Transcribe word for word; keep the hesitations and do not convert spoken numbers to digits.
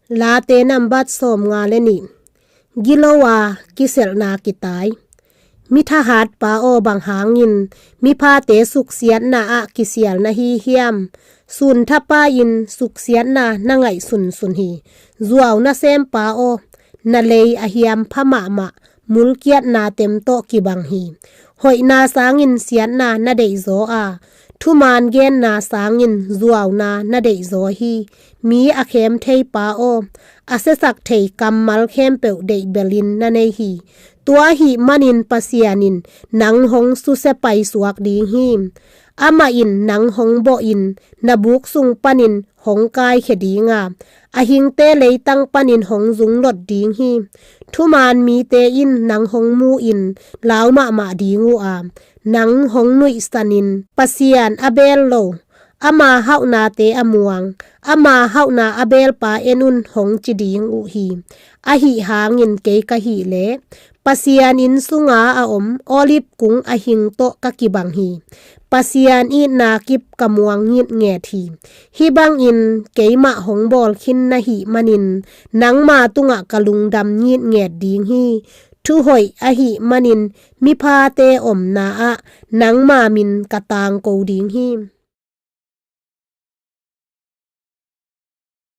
Late nambat sawmnga le nih. Gilo a kiselhna kitai. Mi thahatpa aw, bang hangin miphate suksiatna ah kisial na hi hiam? Sun thapa in suksiatna na ngaih sunsun hi. Zuau nasempa aw, na lei a hiam pha mahmah, mulkiatna tem tawh kibang hi. Hoihna sangin siatna na deihzaw a, thuman genna sangin zuauna na deihzaw hi. Mi a khem theipa aw, a siasak thei kammal khempeuh deih belin na nei hi. Tua ahih manin Pasian in nang hong susia paisuak ding hi. Amah in nang hong bawhin na buk sung panin hong kaikhia ding a, a hingte leitang panin hong zunglot ding hi. Thuman mite in nang hong mu-in lau mahmah ding uh a, nang hong nuihsanin Pasian a beel lo, ama hauhnate a muang, ama hauhna a beelpa en un hong ci ding uh hi. Ahi hangin kei ka hih leh Pasian inn sunga a om olive kung a hing tawh ka kibang hi. Pasian itna kip ka muang ngitnget hi. Hih bangin keimah hong bawl khin na hih manin nangma tungah ka lungdam ngitnget ding hi. Thuhoih ahih manin miphate omna ah nangma min ka tangko ding hi.